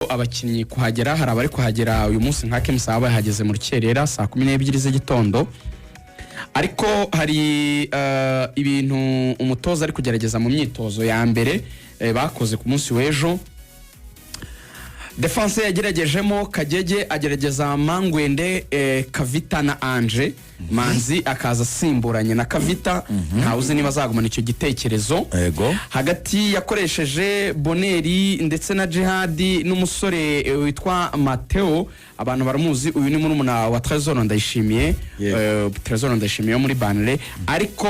Abakinnyi kuhagera, hari abari kuhagera uyu munsi nka Kemusa bahageze mu rukerera saa 12 z'igitondo, ariko hari ibintu umutoza ari kugerageza mu myitozo ya mbere bakoze ku munsi w'ejo. Defense yageragejemo Kagege, agerageza Mangwende, Kavita na Anje Manzi, akaza asimburanye na Kavita. Ntawe uzi niba azagumana icyo gitekerezo. Hagati yakoresheje Boneri ndetse na Jihadi n'umusore witwa Mateo. Abantu baramuzi, uyu ni murumuna wa Trezor Ndayishimiye. Trezor Ndayishimiye wo muri Burnley. Ariko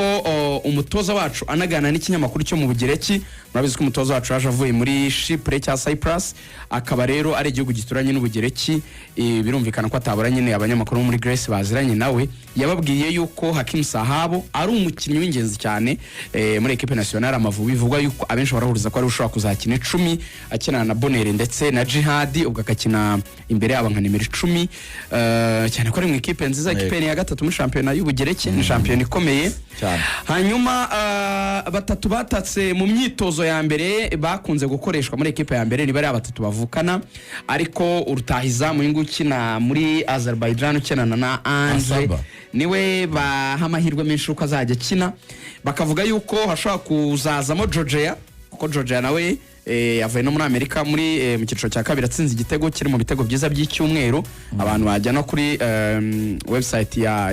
umutoza wacu anagana n'ikinyamakuru cyo mu Bugereki. Murabizi ko umutoza wacu yaje avuye muri Chypre cya Cyprus, akaba rero ari igihugu gituranye n'Ubugereki. Birumvikana ko atabura nyine abanyamakuru bo muri Grèce baziranye nawe. Yababwiye yuko Hakim Sahabo ari umukinnyi w'ingenzi cyane muri équipe nationale Amavubi. Bivugwa yuko abenshi barahuriza ko ari ushobora kuzakina 10, akinana na Bonere ndetse na Jihadi, ubwo akakina imbere yabo nka nimero 10, cyane ko ari mu ikipe nziza, ikipe ni ya gatatu muri shampiyona y'Ubugereki, ni shampiyona ikomeye. Cyane. Hanyuma batatu batatse mu myitozo ya mbere bakunze gukoreshwa muri ekipe ya mbere ni bariya batatu bavukana, ariko urutahizamu uyu nguyu ukina muri Azerbaijan, ukinana na Anje, Asaba. niwe baha amahirwe menshi uko azajya akina. Bakavuga yuko hashobora kuzazamo Georgia, kuko Georgia nawe avuye no muri Amerika muri mu cyiciro cya kabiri, atsinze igitego kiri mu bitego byiza by'icyumweru. Abantu bajya no kuri website ya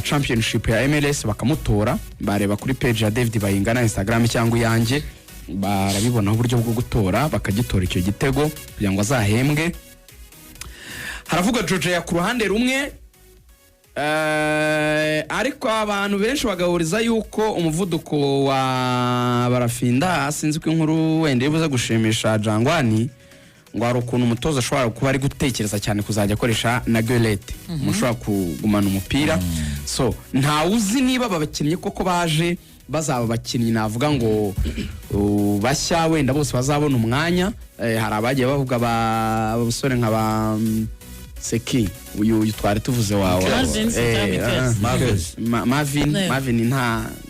championship ya MLS bakamutora, bareba kuri page ya David Bayingana Instagram cyangwa iyanjye, barabibona uburyo bwo gutora, bakagitora icyo gitego kugira ngo azahembwe. Haravugwa Georgia ku ruhande rumwe, ariko abantu benshi bagahuriza yuko umuvuduko wa Barafinda, sinzi ko inkuru wenda iri buze gushimisha Jangwani, ngo hari ukuntu umutoza ashobora kuba ari gutekereza cyane kuzajya akoresha na Gueulette, umuntu ushobora kugumana umupira. So ntawe uzi niba aba bakinnyi koko baje bazaba abakinnyi navuga ngo bashya, wenda bose bazabona umwanya. Hari abagiye bavuga abasore nka ba Seki, uyu twari tuvuze wawe. Marvin se cyangwa Mikes? Marvin. Marvin. Marvin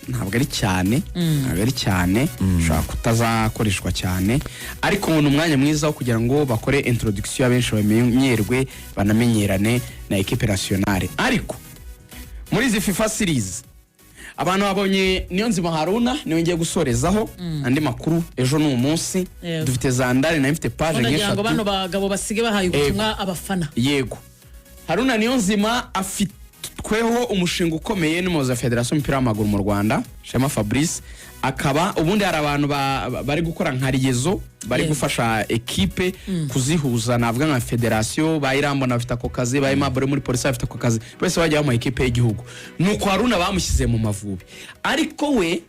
ntabwo ari cyane, ntabwo ari cyane, ushobora kutazakoreshwa cyane, ariko ni umwanya mwiza wo kugira ngo bakore introduction, abenshi bamenyerwe, banamenyerane na équipe nationale. Ariko muri izi FIFA series abantu babonye Niyonzima Haruna, niwe ngiye gusorezaho. Andi makuru ejo ni umunsi. Dufite zandari, nayo mfite page Ndagira ngo nk'eshatu. bano bagabo basige bahaye ubutumwa abafana. Yego, Haruna Niyonzima afitweho umushinga ukomeye n'umuyobozi wa federasiyo y'umupira w'amaguru mu Rwanda, Shema Fabrice. Akaba ubundi hari abantu bari gukora nka liaison, bari gufasha ekipe kuzihuza, navuga nka federasiyo. Ba Irambona bafite ako kazi, ba Aimable muri polisi bafite ako kazi, bose bajya mu ekipe y'igihugu. Nuko Haruna bamushyize mu Mavubi, ariko we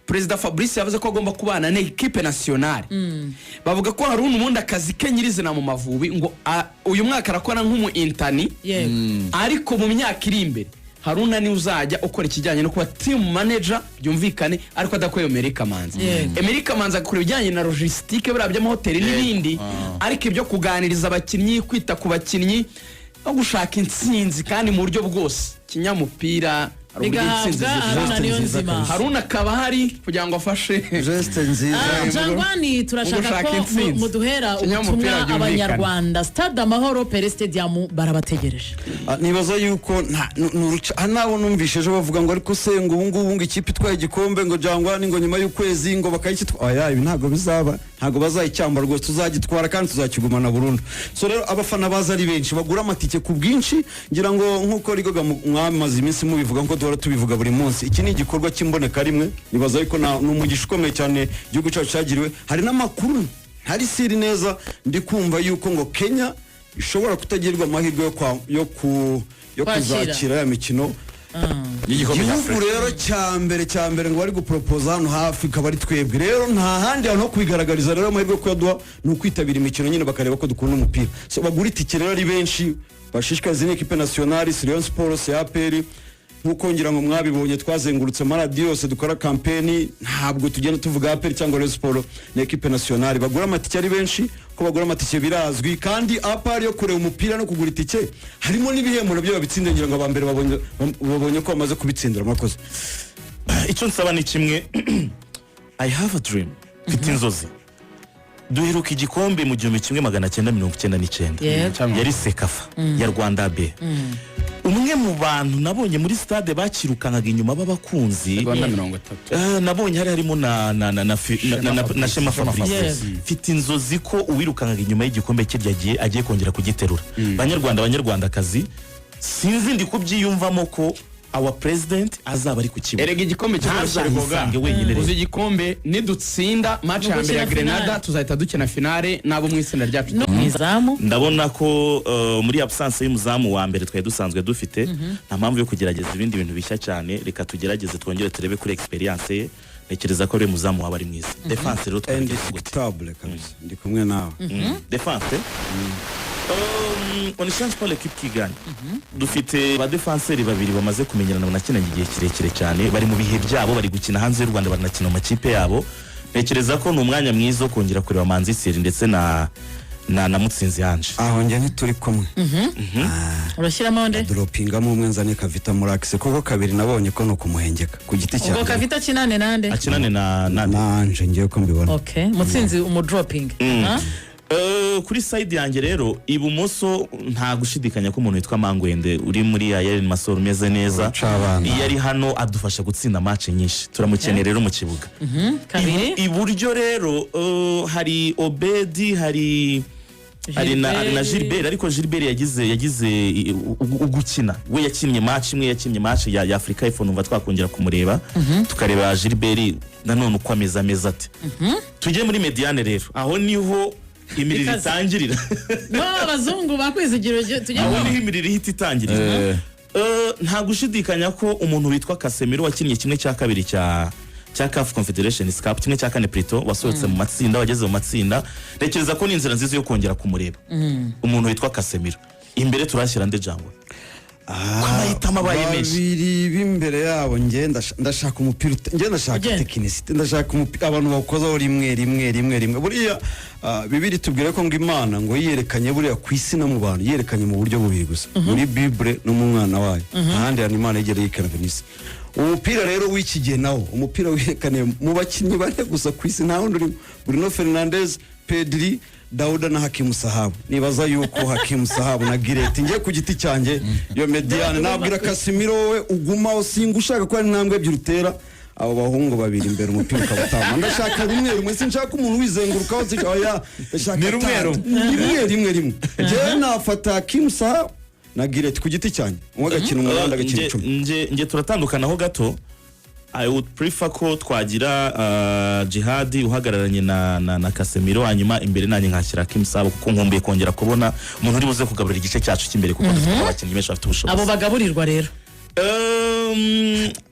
Perezida Fabrice yavuze ko agomba kubana na équipe nationale. Bavuga ko Haruna ubundi akazi ke nyirizina mu Mavubi ngo uyu mwaka arakora nk'umu interne, ariko mu myaka iri imbere Haruna niwe uzajya ukora ikijyanye no kuba team manager, byumvikane ariko adakuye Emery Kamanzi. Emery Kamanzi agakora ibijyanye na logistique, buriya by'amahoteli n'ibindi, ariko ibyo kuganiriza abakinnyi, kwita ku bakinnyi no gushaka intsinzi kandi mu buryo bwose kinyamupira, hari uburyo Bigahabwa intsinzi Haruna zishaka. Niyonzima. Haruna akaba ahari kugira ngo afashe Geste nziza. Jangwani, turashaka Gushaka ko intsinzi. muduhera Kinyamupira ubutumwa byumvikane. abanyarwanda. Stade Amahoro, Pele Stadium, barabategereje. Nibaza yuko hari n'abo numvise ejo bavuga ngo ariko se ngo ubu ngubu ngo ikipe itwaye igikombe, ngo Jangwani, ngo nyuma y'ukwezi ngo bakayikitwa. Oya, ibi ntabwo bizaba, ntabwo bazayicyambara rwose, tuzagitwara kandi tuzakigumana burundu. So rero abafana baza ari benshi, bagura amatike ku bwinshi. Ngira ngo nk'uko rigoga mwamaze iminsi mubivuga, nkuko duhora tubivuga buri munsi, iki ni igikorwa cy'imboneka rimwe. Nibaza yuko ni umugisha ukomeye cyane igihugu cyacu cyagiriwe. Hari n'amakuru ntari sûr neza, ndi kumva yuko ngo Kenya ishobora kutagirirwa amahirwe yo Kwakira. kuzakira ya mikino y'igikombe cya igihugu. Afurika. Rero cya mbere ngo bari guporopoza hano hafi ikaba ari twebwe. Rero nta handi hantu ho kubigaragariza. Rero amahirwe yo kuyaduha ni ukwitabira imikino nyine, bakareba ko dukunda umupira. So bagura itike rero ari benshi, bashishikariza n'ikipe nationale, si Rayon Sport, si APR. Nkuko ngira ngo mwabibonye, twazengurutse amaradiyo yose dukora campaign, ntabwo tugenda tuvuga APR cyangwa Rayon Sport, ni équipe nationale. Bagura amatike ari benshi, ko bagura amatike birazwi, kandi apart yo kureba umupira no kugura itike harimo n'ibihembo nabyo babitsinda. Ngira ngo abambere babonye ko bamaze kubitsindira. Murakoze. Icyo nsaba ni kimwe. I have a dream, mfite inzozi. Duheruka igikombe mu 1999. Yari CECAFA ya Rwanda B. Umwe mu bantu nabonye muri stade bakirukankaga inyuma b'abakunzi, Rwanda 30. Nabonye hari harimo na na na na fi- na, na, na, na Shema Fabrice. Mfite inzozi ko uwirukankaga inyuma y'igikombe kirya agiye agiye kongera kugiterura. Banyarwanda, Banyarwandakazi, sinzi, ndi kubyiyumvamo ko our president azaba ari ku kibuga. Erega igikombe kiroroshye. Ntazahisange wenyine rero. Uzi igikombe, nidutsinda match ya mbere ya Gukina Grenada, finale. tuzahita dukina finale n'abo mu itsinda ryacu. No mu izamu. Ndabona ko muri absence y'umuzamu wa mbere twari dusanzwe dufite, nta mpamvu yo kugerageza ibindi bintu bishya cyane. Reka tugerageze twongere turebe kuri experience ye. Ntekereza ko ari muzamu waba ari mwiza. Defense rero twabigenza gute? Indiscutable kabisa, ndi kumwe nawe. Défense, on ne change pas l'équipe qui gagne. Dufite ba défenseurs babiri bamaze kumenyerana, banakinanye igihe kirekire cyane, bari mu bihe byabo, bari gukina hanze y'u Rwanda, baranakina mu makipe yabo. Ntekereza ko ni umwanya mwiza wo kongera kureba Manzi Thierry ndetse na Mutsinzi Ange. Aho njye ntituri kumwe. Urashyiramo nde? Doropingamo umwe, nzane Kavita muri axe, kuko kabiri nabonye ko ni ukumuhengeka ku giti Ubwo cyanjye. Kavita kinane nande? Akinane na Nanje ngewe ko mbibona. Okay, Mutsinzi umudroping. Kuri side yanjye rero, ibumoso nta gushidikanya ko umuntu witwa Mangwende uri muri AEL Masoro umeze neza. Urucabana. Iyo ari hano adufasha gutsinda match nyinshi, turamukeneye rero mu kibuga. Kabiri. Iburyo rero hari Obedi, hari na Gilbert, ariko Gilbert yagize ugukina we yakinnye match imwe, yakinnye match ya Afrika y'Epfo. Numva twakongera kumureba, tukareba Gilbert nanone uko ameze ate. Tujye muri médiane rero, aho niho imiriro Ikaze. itangirira. No abazungu bakwizigira tujye. Aho niho imiriro ihita itangirira. Nta gushidikanya ko umuntu witwa Casemiro wakinnye kimwe cya kabiri cya CAF Confederation Cup, kimwe cya kane plutôt, wasohotse mu matsinda, wageze mu matsinda, ntekereza ko ni inzira nziza yo kongera kumureba umuntu witwa Casemiro. Imbere turashyira nde, Jambo, ko amahitamo abaye menshi? Babiri b'imbere yabo, njye ndashaka umupira njye ndashaka Ugenda. technicité, ndashaka umupira abantu bawukozaho rimwe rimwe rimwe rimwe. Buriya Bibiri tubwira ko ngo Imana ngo yiyerekanye buriya ku isi no mu bantu, yerekanye mu buryo bubiri gusa, muri Bible no mu mwana wayo. Ahandi hantu Imana yigera yerekana ku isi, umupira rero w'iki gihe nawo, umupira wiyerekaniye mu bakinnyi bane gusa ku isi, nta wundi urimo: Bruno Fernandes, Pedri, Dauda na Hakimu Sahabu. Nibaza yuko Hakimu Sahabu na Gireti, njye ku giti cyanjye iyo médiane nabwira Casemiro: wowe ugumaho, singa ushaka ko hari intambwe ebyiri utera, abo bahungu babiri imbere umupira ukaba utama. Ndashaka rumwe rumwe, sinshaka umuntu wizengurukaho, oya, ndashaka Ni rumwe atatu. rumwe. Rimwe rimwe rimwe. Njyewe nafata Hakimu Sahabu na Gireti ku giti cyanjye, umwe agakina 8, agakina 10. Nge turatandukanaho gato. I would prefer ko twagira Jihadi uhagararanye na Casemiro, hanyuma imbere nanjye nkashyira Kim Sabo, kuko nkumbuye kongera kubona umuntu uri buze kugaburira igice cyacu cy'imbere, kuko dufite abakinnyi benshi bafite ubushobozi. Abo bagaburirwa rero.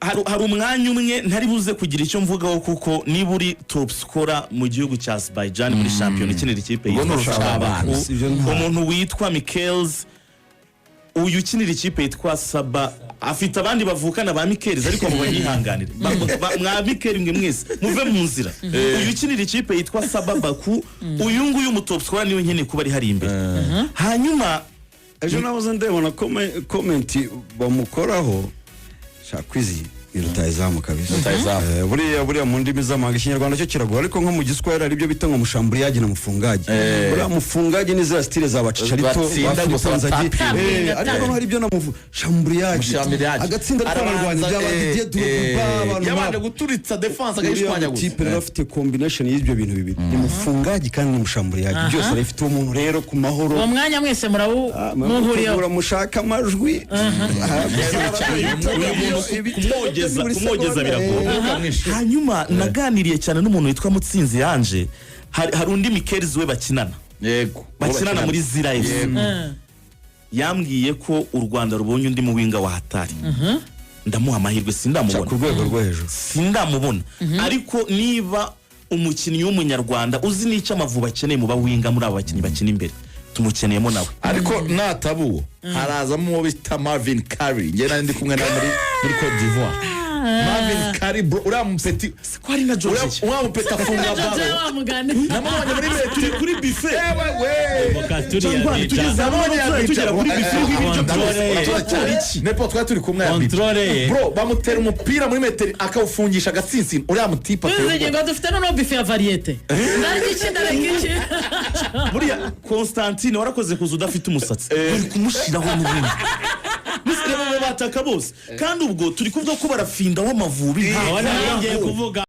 Hari umwanya umwe ntari buze kugira icyo mvugaho, kuko niba uri top scorer mu gihugu cya Azerbaijan muri shampiyona, ikinira ikipe Ubwo ni yitwa urucabana. Baku, Ibyo umuntu witwa Michaels, uyu ukinira ikipe yitwa Saba, afite abandi bavukana ba Michaels, ariko mu banyihanganire. Mwa Michael mwe mwese muve mu nzira. Uyu ukinira ikipe yitwa Saba Baku, uyu nguyu mu top scorer, niwe nkeneye kuba ari hari imbere. Hanyuma Ejo nahoze ndebona comment bamukoraho. Shakwizi ni rutahizamu kabisa. Rutahizamu. Buriya mu ndimi z'amahanga, Ikinyarwanda cyo kiragora, ariko nko mu Giswahili hari ibyo bita ngo mshambuliaji na mfungaji. Buriya mfungaji ni za style za bacicharito, Batsinda gusa, batapinga. ariko hari ibyo na mshambuliaji. Mshambuliaji. Agatsinda ariko ararwanya byaba Didier Drogba, abantu yabanje nk'abo. Guturitsa defense, Uriya akayishwanyaguza. mutipe rero afite combination y'ibyo bintu bibiri, ni mufungaji kandi ni mshambuliaji, byose arabifite uwo muntu rero ku Mahoro. Uwo mwanya mwese murawu muhuriyeho. Mutegura mushaka amajwi. Kumwogeza biragoye. Hanyuma naganiriye cyane n'umuntu witwa Mutsinzi Yanje. Hari undi Michaels we bakinana, bakinana muri Zira FC, yambwiye ko u Rwanda rubonye undi muwinga wa hatari. Ndamuha amahirwe, sindamubona. Ku rwego rwo hejuru. Sindamubona, ariko niba umukinnyi w'Umunyarwanda uzi n'icyo Amavubi akeneye mu bawinga, muri abo bakinnyi bakina imbere tumukeneyemo nawe. Ariko nataba uwo, harazamo uwo bita Marvin Curry. Njye nari ndi kumwe nawe muri Cote d'Ivoire. Marvin Curry, bro, uriya mupeti Ko hari na George. Uriya mupeti afunga baro. Wa mugani. Namubonye muri Turi kuri buffet. Ewe we. Cyangwa tugeze hamwe Namubonye. tugera kuri buffet y'ibiryo byose, turacyari iki? Nepo twari turi kumwe ya Abidjan. Controle ye. Bro, bamutera umupira muri metero akawufungisha agatsinsino. Uriya mutipe ateye Bivuze ubwoba. ngo dufite noneho buffet ya variété, ndarya iki, ndareka iki? Buriya Constantine warakoze kuza udafite umusatsi, bari kumushyiraho n'ubundi. Reba abo bataka bose, kandi ubwo turi kuvuga ko barafinda w'Amavubi. Ngiye kuvuga.